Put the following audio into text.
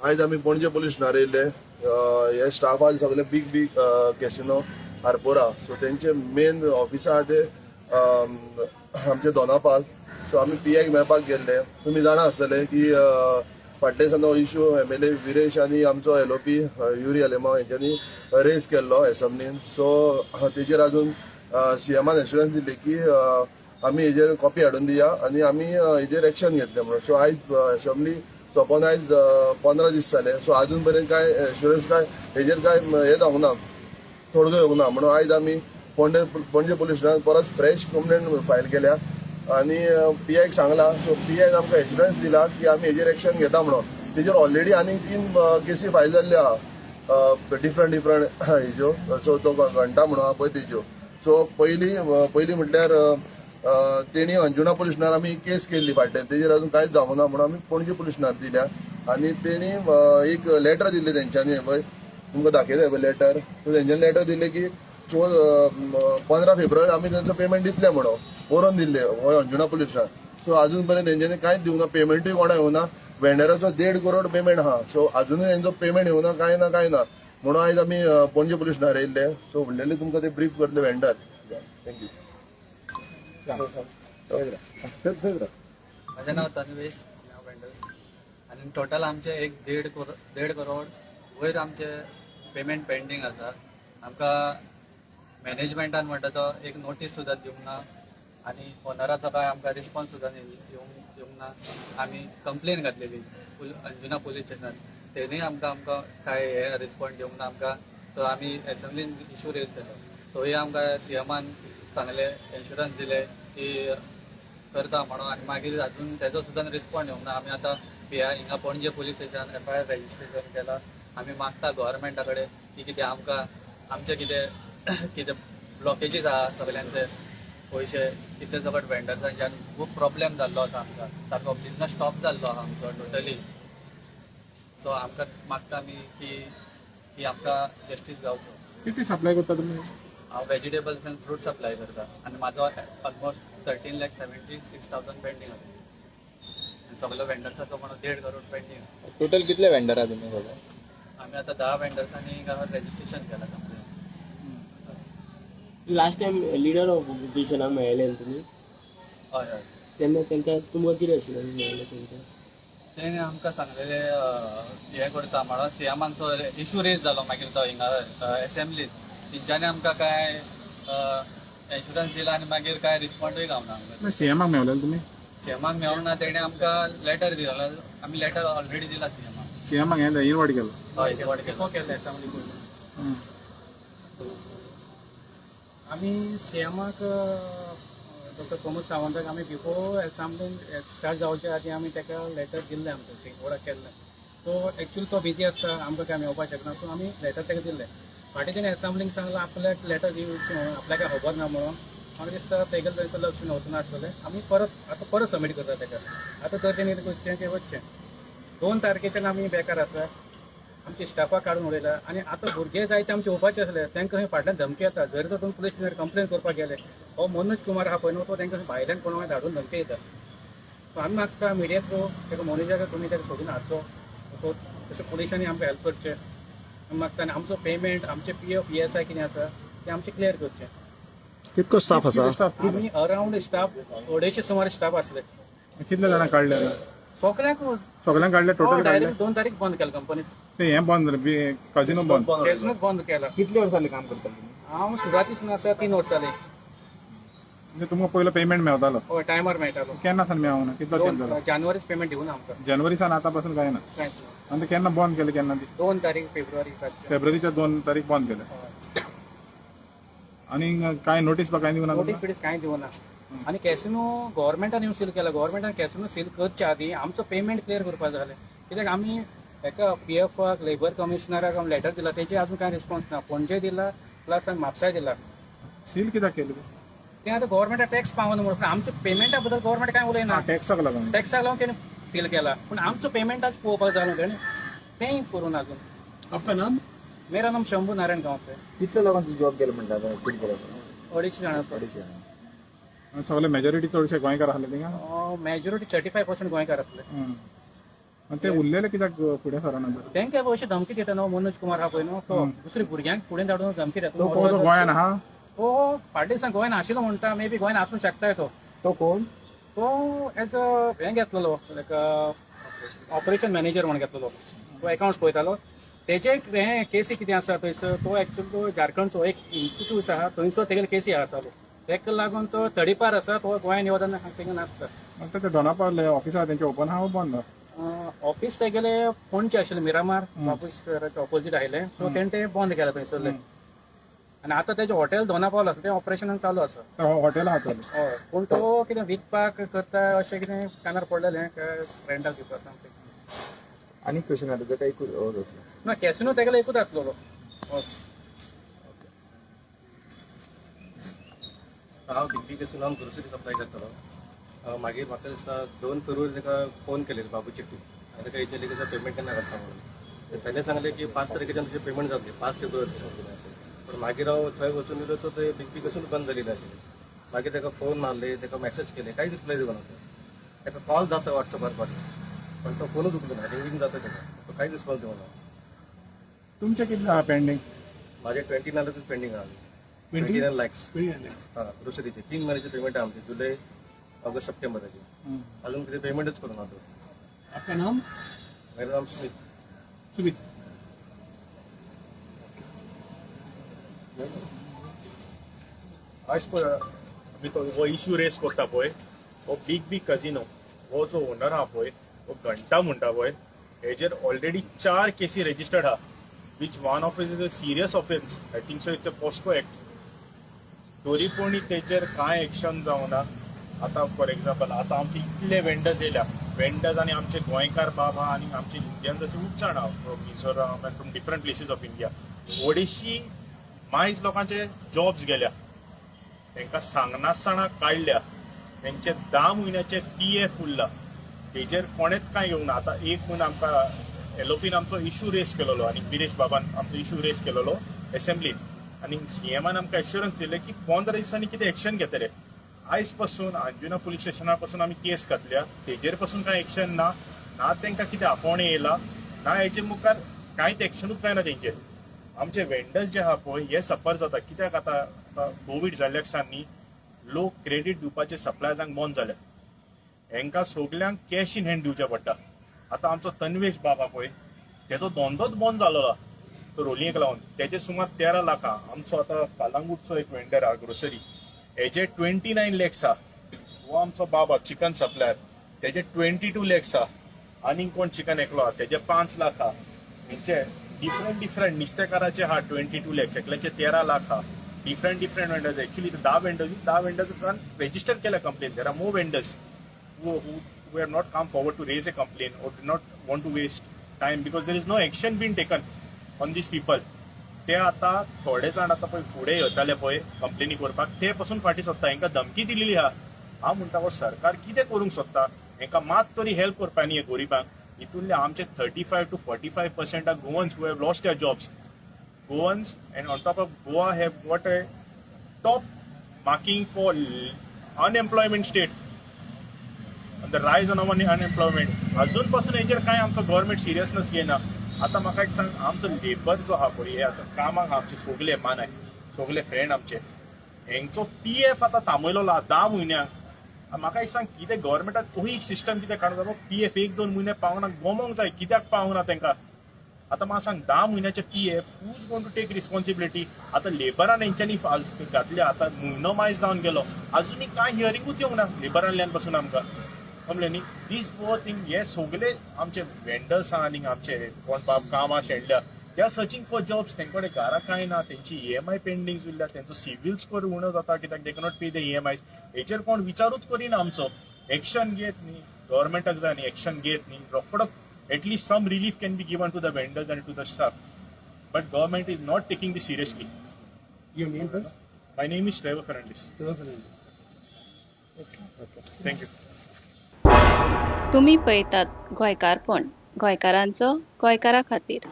आयज आमी पणजे पोलीस स्टेशनार येयल्ले. हे स्टाफ आज सगळे बीग बीग कॅसिनो आरपोरा, सो तेंचे मेन ऑफिसा आहा ते आमचे दोनापाल. सो आमी पी आयक मेळपाक गेल्ले. तुमी जाणा आसतले की फाटल्या दिसांनी हो इशू एमएलए विरेश आनी आमचो एलओपी युरी आलेमाव हेंच्यांनी रेज केल्लो एसेंब्लीन. सो तेजेर अजून सीएमान एश्युरन्स दिल्ली की आमी हेजेर कॉपी हाडून दिया आनी आमी हेजेर एक्शन घेतले म्हणून. सो आयज एसेंब्ली सोंपोन आयज 15 दीस जाले. सो अजून पर्यंत काय एश्युरन्स, काय हेजेर काय हें जावंक ना, तोडगो येवंक ना. म्हणून आयज आमी पणजे पोलीस स्टेशनान परत फ्रेश कंप्लेंट फायल केल्या आनी पी आयक सांगला. सो पी आयन आमकां एश्युरन्स दिला की आमी हेजेर एक्शन घेता म्हणून. तेजेर ऑलरेडी आनी तीन केसी फायल जाल्ल्यो आहा, डिफरंट डिफरंट हेज्यो. सो तो घंटा म्हणून आहा पळय तेज्यो. सो पयली पयली म्हटल्यार तेणी अंजुणा पोलीस स्टेशनार आमी केस केल्ली फाटल्यान. तेजेर अजून कांयच जावंक ना म्हणून आमी पणजे पोलीस स्टेशनार दिल्या आनी तेणी एक लेटर दिल्लें तेंच्यांनी. हें पळय, तुमकां दाखयता पळय लेटर. सो तेंच्यांनी लेटर दिलें की 15 फेब्रुवारी आमी तेंचो पेमेंट दितले म्हणून बरोवन दिल्ले हय अंजुणा पोलीस स्टेशनार. सो अजून पर्यंत तेंच्यांनी कांयच दिवना, पेमेंटूय कोणा येवना. वेंडराचो 1.5 करोड पेमेंट आहा. सो अजुनूय तेंचो पेमेंट येवना, कांय ना, कांय ना. म्हणून आयज आमी पणजे पोलीस स्टेशनार येयल्ले. सो म्हणलेले तुमकां ते ब्रीफ करतले वेंडर. Thank you. माझें नांव तन्वेश, हांव वेंडर्स आनी टोटल आमचे एक 1.5 करोड वयर आमचे पेमेंट पेंडींग आसा. आमकां मॅनेजमेंटान म्हणटा तो एक नोटीस सुद्दां दिवंक ना आनी ओनराचो काय आमकां रिस्पॉन्स सुद्दां येवंक येवंक ना. आमी कंप्लेन घातलेली अंजुना पोलीस स्टेशनार, तेणीय आमकां काय हे रिस्पॉन्स दिवंक ना आमकां. तो आमी एसेंब्लीन इशू रेज केलो. थंय आमकां सीएमान सांगलें, एश्युरन्स दिले की करता म्हणून आनी मागीर अजून तेजो सुद्दां रिस्पॉन्ड येवंक ना. आमी आतां पी I हिंगा Panaji police station FIR registration केला. आमी मागता गव्हर्मेंटा कडेन की कितें आमकां आमचे कितें कितें ब्लॉकेजीस आहा, सगल्यांचे पयशे कितले सगळे वेंडर्सांचे आनी खूब प्रॉब्लेम जाल्लो आसा आमकां. सारको बिजनस स्टॉप जाल्लो आहा आमचो टोटली. सो आमकां मागता आमी की आमकां जस्टीस गावचो. किती सप्लाय करता तुमी? हांव वेजिटेबल्स आनी फ्रूट सप्लाय करता आनी म्हाजो almost 13,76,000 pending आसा आनी सगलो वेंडर्साचो म्हणून 1.5 करोड पेंडींग आसा. टोटल कितले वेंडर आहा तुमी सगळे? आमी आतां 10 वेंडर्सांनी रजिस्ट्रेशन केलां complain. Last time leader of ऑपोजिशनाक मेळ्ळे न्हू तुमी? हय. तेन्ना तांकां तुमकां कितें एश्युरन्स मेळ्ळें तेंच्या? तेणे आमकां सांगलेले हें करता म्हणून. सीएमाचो इशू रेज जालो मागीर तो हिंगा एसेंब्लीत, तेंच्यांनी आमकां काय एश्युरन्स दिला आनी मागीर काय रिस्पॉन्डूय गावना आमकां. सीएमाक मेवलेले तुमी? सीएमाक मेळूंक ना. तेणे आमकां लेटर दिला. आमी लेटर ऑलरेडी दिला सीएमाक. सीएमाक हें इनवायट केलो? हय, इनवायट केलो. केल्लें एसेंब्ली पयलीं. आमी सीएमाक, डॉक्टर प्रमोद सावंताक आमी बिफोर एसेंब्लीन स्टार्ट जावच्या आदी आमी ताका लेटर दिल्लें, आमचें फॉरवर्ड केल्लें. सो एक्चुअली तो बिजी आसता, आमकां काय मेळपाक शकना. सो आमी लेटर ताका दिल्लें. फाटीं तेणें एसेंब्लीक सांगलां आपल्याक लेटर दिवचें म्हणून, आपल्याक काय खबर ना म्हणून. म्हाका दिसता तेगेलें थंयसर लक्ष वचून आसतलें. आमी परत आतां परत सबमीट करता ताका. आतां तर तेणी वचचें तें वचचें. 2 तारखेच्यान आमी बेकार आसा. आमचे स्टाफाक काडून उडयला आनी आतां भुरगे जायते आमचे येवपाचे आसले, तांकां खंय फाटल्यान धमकी येता. जरी तर तुमी पुलीस स्टेशनार कंप्लेन करपाक गेले, हो मनोज कुमार आहा पळय न्हू, तो तांकां भायल्यान कोण धाडून धमकी दिता. सो आमी मागता मिडिया थ्रू ताका, मनोजाक तुमी ताका सोदून हाडचो. सो तशें पुलिसांनी आमकां हेल्प करचें आमी मागता आनी आमचो पेमेंट, आमचे पीएफ, ईएसआय कितें आसा तें आमचें क्लियर करचें. कितको स्टाफ आसा? स्टाफ? आमी अरावंड स्टाफ 250 सुमार स्टाफ आसले. कितले जाणां काडले आता? सगळ्यांक. सगळ्यांक काडले, टोटल काडले? डायरेक्ट 2 तारीख बंद केला कंपनी. ते हें बंद जालें, काजिनो बंद. कॅसिनोच बंद केला. कितले वर्सां जाली काम करता तुमी? हांव सुरवातीसून आसा, 3 वर्सां जालीं. म्हणजे तुमकां पयलो पेमेंट मेवतालो? हय, टायमार मेळटालो. केन्ना सावन मेळोंक ना? कितलो तेंप दोन जालो? जानेवारीच पेमेंट दिवना आमकां. जानेवारी सावन आतां पासून काय ना? कांयच ना. आनी ते केन्ना बंद केलें, केन्ना ती? 2 तारीख फेब्रुवारी रातचे. फेब्रुवारीच्या 2 तारीख बंद केलें. आनी काय नोटीस बा काय दिवना? नोटीस बिटीस कांय दिवना आनी कॅसिनो गव्हर्मेंटान येवन सील केला. गव्हर्मेंटान कॅसिनो सील करच्या आदीं आमचो पेमेंट क्लियर करपाक जाय जालें, कित्याक आमी एका पीएफाक, लेबर कमिशनराक आमी लेटर दिला, तेजे अजून कांय रिस्पॉन्स ना. पणजे दिला, प्लस आमी म्हापसाय दिला. सील कित्याक केलें? तें आतां गव्हर्मेंटाक टॅक्स पावना म्हणून. पूण आमच्या पेमेंटा बद्दल गव्हर्मेंट कांय उलयना. टॅक्साक लागून. टॅक्साक लागून तेणें सील केला, पूण आमचो पेमेंटाच पळोवपाक जाय न्हू तेणें, तेंय करूं ना अजून. आपका नाम? मेरा नाम शंभू नारायण गांवसे. कितले लोकांचो जॉब केलो म्हणटा सील केलो? 250 जाण आसा. 250 जाणां. आनी सगळे मेजॉरिटी चडशे गोंयकार आसले थिंगा? मेजॉरिटी 35% गोंयकार आसले. आनी ते उरलेले कित्याक फुडें सरना तर? तेंका अशी धमकी दिता न्हू मनोज कुमार आहा पळय न्हू, तो दुसरे भुरग्यांक फुडें धाडून धमकी दिता. तो गोंयान आहा? तो फाटल्या दिसान गोंयान आशिल्लो म्हणटा, मे बी गोंयान आसूंक शकताय तो. तो कोण? तो एज अ हें घेतलेलो, लायक ऑपरेशन मॅनेजर म्हणून घेतलेलो. तो अकाउंट पळयतालो. तेजे हें केसी कितें आसा थंयसर, तो एक्चुअली तो झारखंडचो एक इन्स्टिट्यूट आहा थंयसर तेगेले केसी आहा चालू. तेका लागून तो तडीपार आसा. तो गोंयान येवता तेंगा नासता. आतां ते दोनापावल ऑफिस आहा तेंचे ओपन आहा बंद आहा? ऑफिस तेगेले पणजे आशिल्लें, मिरामार बापूस सराच्या ऑपोजीट आयलें, सो तेणें तें बंद केलें थंयसरलें. आनी आतां तेजें हॉटेल दोनापावल आसा, तें ऑपरेशनान चालू आसा. हॉटेल आहा चालू? हय, पूण तो कितें विकपाक करता अशें कितें कानार पडलेलें, काय रेंटाक दिवपाक समथींग. आनी क्वेश्चन आहा तेजो? काही होच आसलो? ना, कॅसिनो तेगेलो एकूच आसलेलो. हांव बिग बी कॅसिनोन ग्रोसरी सप्लाय करतालो. मागीर म्हाका दिसता 2 फेब्रुवारी ताका फोन केले बाबू चेट्टी आनी ताका विचारलें की सर, पेमेंट केन्ना घालता म्हणून. तर ताणें सांगलें की 5 तारखेच्यान तुजें पेमेंट जातलें, 5 फेब्रुवारी. पण मागीर हांव थंय वचून येयलो तो थंय बिग बी कॅसिनो बंद जालेलें आशिल्लें. मागीर ताका फोन मारले, ताका मॅसेज केले, कांयच रिप्लाय दिवना तो. ताका कॉल जाता वॉट्सॅपार फाटल्यान, पण तो फोनूच उखलना. रिंगींग जाता ताका, तो कांयच रिस्पॉन्स दिवना. तुमचें कितलें आहा पेंडींग? माझे 29 रुपीज पेंडींग आहा, 29 लॅक्स. हां, ग्रोसरीचे 3 महिन्याचे पेमेंट आहे आमचे, जुलै, ऑगस्ट, सप्टेंबराचे. अजून किती पेमेंटच करू ना तो. आपका नाम? मेरा नाम सुमित. सुमित. आयज पळय आमी तो हो इशू रेस करता पळय, हो बिग बी कजिनो हो जो ओनर आहा पळय, हो घंटा म्हणटा पळय, हेजेर ऑलरेडी चार केसी रजिस्टर्ड आहा, which one of is a serious offence, I think so it's a POCSO Act. तरी पूण तेजेर कांय एक्शन जावना. आतां फॉर एग्जाम्पल, आतां आमचे इतले वेंडर्स येयल्या, वेंडर्स आनी आमचे गोंयकार बाब आहा आनी आमचे इंडियन्स अशे खूब जाण आहा from Mizoram and from different places of India. व्हडीशी मायज लोकांचे जॉब्स गेल्या, तांकां सांगनासतना काडल्या, तेंचे 10 म्हयन्याचे पी एफ उरला, तेजेर कोणेच कांय घेवंक ना. आतां एक म्हयनो आमकां एलओपीन आमचो इशू रेस केलेलो आनी बिरेश बाबान आमचो इशू रेस केलेलो एसेंब्लीन आनी सीएमान आमकां एश्योरन्स दिलें की 15 दिसांनी कितें एक्शन घेतले. आयज पासून अंजुना पुलीस स्टेशना पासून आमी केस घातल्या, तेजेर पासून कांय एक्शन ना. ना तांकां कितें आपोवणें येयलां ना, हेजे मुखार कांयच एक्शनूच जायना तेंचेर. आमचे वेंडर्स जे आहा पळय, हे सफर जाता. कित्याक आतां आतां कोवीड जाल्ल्या दिसांनी न्ही लोक क्रेडीट दिवपाचे सप्लायर्सांक बंद जाल्या. हेंकां सगल्यांक कॅश इन हँड दिवचें पडटा. आतां आमचो तन्वेश बाबा पळय, तेजो धंदोच बंद जालो आहा तो रोलिंगेक लागून. तेजे सुमार 13 लाख आहा. आमचो आतां कलांगूटचो एक वेंडर आहा ग्रोसरी, हेजे 29 लॅक्स आहा. हो आमचो बाबा चिकन सप्लायर, तेजे 22 लॅक्स आहा. आनीक कोण चिकन एकलो आहा, तेजे 5 लाख आहा. हेंचे डिफरंट डिफरंट नुस्तेकाराचे आहा 22 लॅक्स, एकल्याचे 13 लाख आहा. Different different vendors, actually 10 vendors, 10 वेंडर्सान रजिस्टर केल्या complain. There are more vendors who have not come forward to raise a complaint or do not want to waste time because there is no action being taken on these people. ते आता थोडे जाण आतां पळय फुडें येताले पळय कंप्लेनी करपाक, ते पसून फाटीं सोदता. हेंकां धमकी दिलेली आहा. हांव म्हणटा, हो सरकार कितें करूंक सोदता? हेंकां मात तरी हेल्प करपा न्ही हे गरिबांक. हितूंतले आमचे 35 to 45% are Goans who have lost their jobs. Goans, and on top of Goa have got a top marking for unemployment state, the rise on our unemployment. अजून पासून हेजेर कांय आमचो गव्हर्मेंट सिरियसनेस घेयना. आतां म्हाका एक सांग, आमचो लेबर जो आहा पळय, हे आतां कामाक आमचे सगले मानाय, सगले फ्रेंड आमचे, हेंचो पी एफ आतां थांबयलेलो आहा 10 म्हयन्यांक. म्हाका एक सांग, कितें गव्हर्मेंटाक तोही सिस्टम कितें काडूंक जाय? पी एफ एक दोन म्हयने पावना गोमोंक जाय. कित्याक पावना तांकां? आतां म्हाका सांग, 10 म्हयन्याचे PF, who is going to take responsibility? आतां लेबरान हेंच्यांनी घातल्या, आतां म्हयनो मायज जावन गेलो, अजुनूय कांय हियरिंगूच येवंक ना लेबरांतल्यान पासून आमकां. समजलें न्ही? दीस पोर थींग, हे सगळे आमचे वेंडर्स आहा आनी आमचे कोण बाब कामां शेणल्या, they are searching for jobs. तेंचे कडेन घरा कांय ना, तेंची ईएमआय पेंडींग उरल्या, तेंचो सिबील स्कोर उणो जाता कित्याक they cannot pay the EMIs. हेचेर कोण विचारूच करिना आमचो. एक्शन घेत न्ही गव्हर्मेंटाक जाय न्ही एक्शन घेत न्ही रोकडो. At least some relief can be given to the vendors and to the staff, but government is not taking this seriously. Your name, please? My name is Trevor Fernandes. Trevor Fernandes. Thank you. तुमी पळयतात गोंयकारपण, गोंयकारांचो गोंयकारा खातीर.